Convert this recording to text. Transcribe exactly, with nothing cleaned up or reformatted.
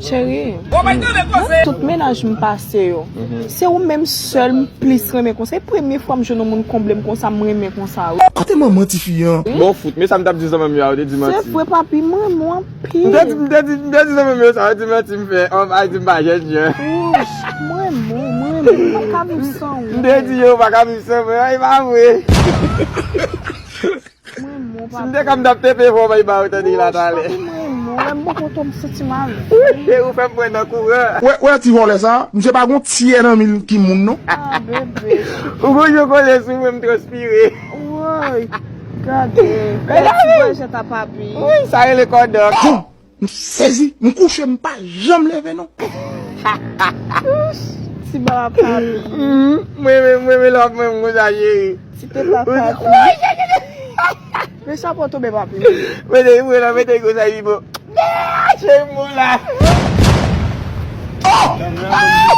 Cheri, nan tout mennaj m pase yo, se ou menm sèl m plis renmen konsa. E premye fwa m jwenn yon moun konble m konsa, m renmen konsa, wi. Kote manman tifi an? Bon fout, men sa m t ap di zanmi m yo a, ou te di manti. Se vre, papi, m renmen w anpil. M te di, m te di, m te di zanmi m yo sa, yo di manti m fè, an, ay di m pa jèn jan. Wouch, m renmen w, m renmen w, m pa ka viv san ou. M te di yo, pa ka viv san mwen, e pa vre. Mwen mò, papi. Si m te ka, m t ap tepe fò bay ba ou tande la talè. Papi, mwen mò, lè m bò kote w, m santi m al. Wi, ou fè m pran nan kouran. Wè, wè ti vòlè sa, misye pa gon tyè nan mil ki moun non. Ah, bebe. Ou gon yo kole sou mwen, m transpire. Woy, gade. Bèl ti vòlè sa, papi. Wi, sa rele kòdòk. Bon, m sezi, m kouche, m pa janm leve non. Ti baba papi. Mhm. Mwen, mwen, mwen, mwen, lòt mwen, mwen, sa cheri. Ti pepa papi. Men chapo tonbe papi. Mete, mwen la, mete gwo sa, li bon. Ah, cheri, mwen la. Oh!